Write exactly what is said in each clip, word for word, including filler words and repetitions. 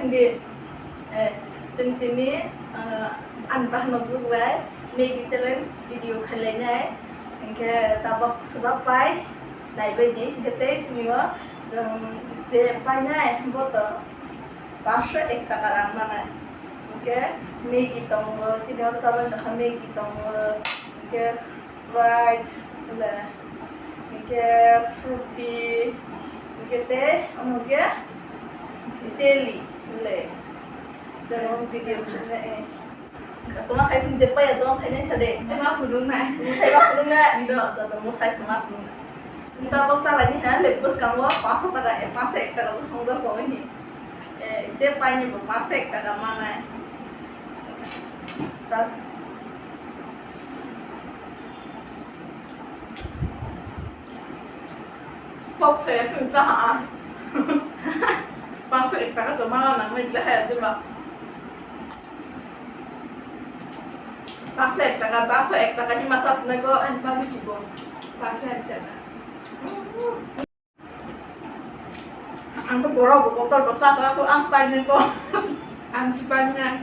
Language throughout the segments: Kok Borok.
Hindi, eh, chwng tini, eh, ani bahanok bubai Maggi challenge video khlainai, hinkhe tabok swbak pai naibaidi, hinkhe tei chwngno chwng je painai bo to paanch sho ek taka rang manai. Hinkhe Maggi tongo, chini oro chabani tongkha Maggi tongo, hinkhe Sprite, le, hinkhe Fruity, hinkhe tei omo khe jelly, le. Jemon video khaina, eh. Toma khai phun je paya toma khaina sa de. Ema phunuknai. Musai ma phunuknai, do, do, do, musai ma phunuknai. Tabok salai ni ha, le bwskango paanch sho taka, eh, paanch sho ek taka bo songjak tongwi ni. Eh, je paini bo paanch sho ek taka manai. Just. Kok saya pun sah ah. Paanch sho ek taka to mana nang nai bila hai tu ba. Paanch sho ek taka, paanch sho ek taka ni masa sinai ko. Ani bagwi kibo. Paanch sho ek taka. Ang to borok bo kotor bo chakra ko ang painai ko. Ang si painai.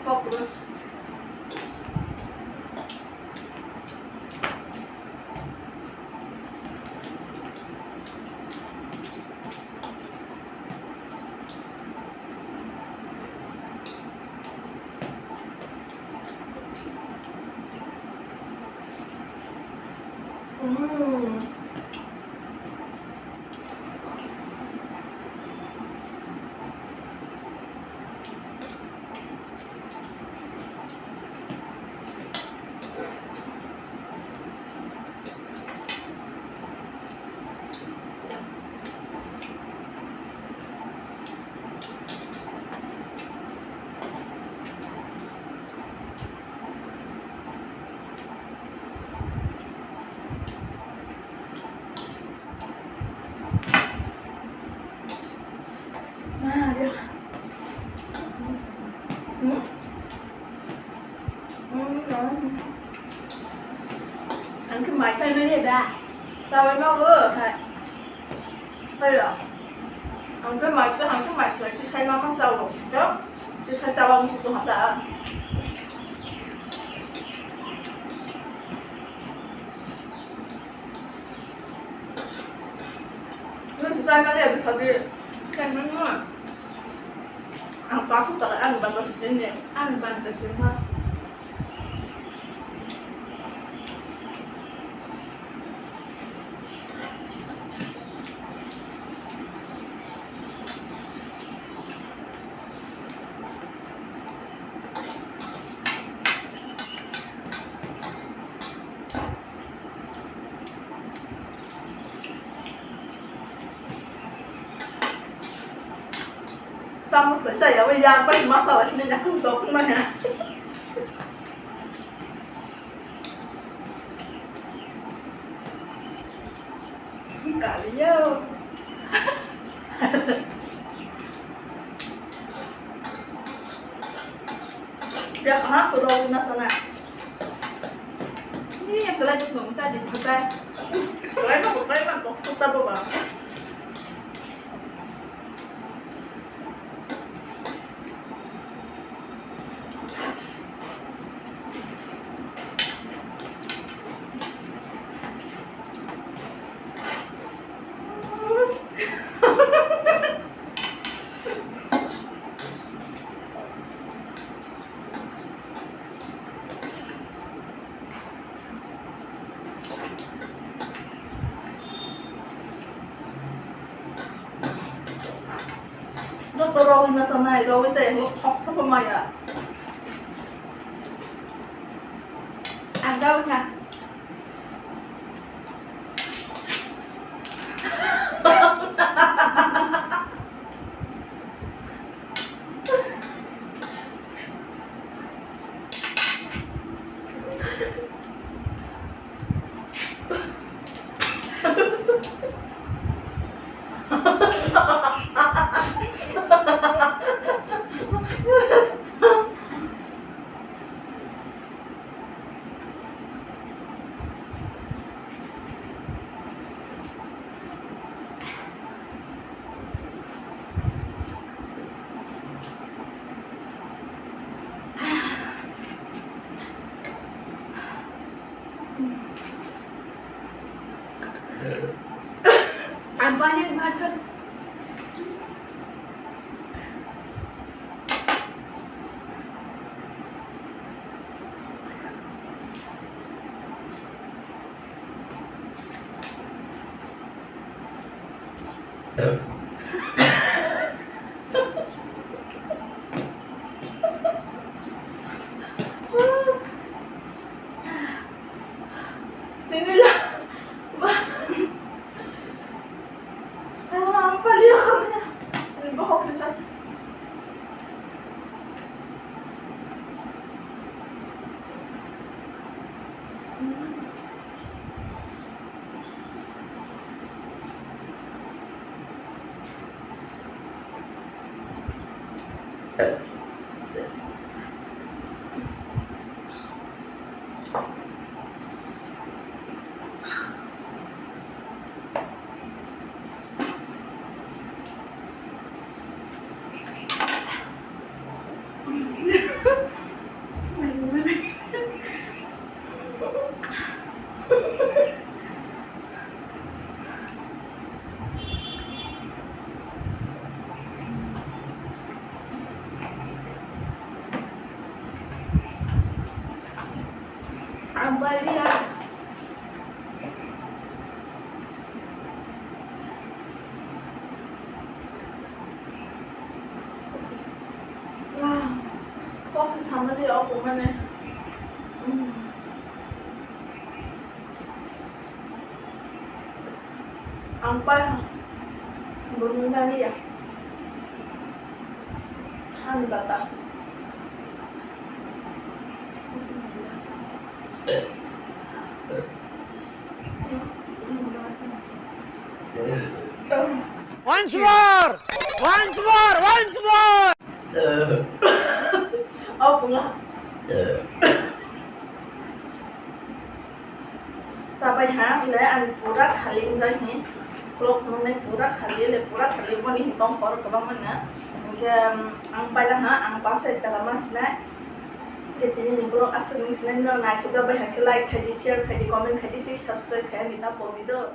Kotor. Mm. Ang khe mai sai mani da. Tawai ma bo hai. Hai ya. Ang khe mai, ang khe mai, mai khe sai ma mang tao. Khe sai chawa musu tu hata. Nung sai ma le sabi. Kan nung. Ang pasu ta ang ban ta sini. Ang ban ta sini. Samung twi chaya wi ya bai ma sa la hini ya kus dok ma ya. Kaliyo. Biak aha ko rau na sana. Ni yang kelai tu nong sa di bukai. Kelai ma bukai ma box tu sa ba. Joto rogwi ma sanai, rogwi tei hok hok sabo maya. Ang jabo tha. Paneer bhat kha. Nini la. Ang paliyo kami. Ang bahok sila. Ang baliya. Ah, kok se samani rok mane. Hmm. Ang pai ha. Bunung baliya. Han bata. Once more! Once more! Once more! Oh, punga. Chabai ha, le ang pura khali wngjak hi. Klok nungnai pura khali, le pura khali boni hi tong hor kwbangma no. Hwnkhe, um, ang paila ha, ang baksa ekta lama sinai. Hwnkhe tini ni vlog aswk nung sinai no naithok bai ha khe like khai di, share khai di, comment khai di, tei subscribe khai di ta pogwi do.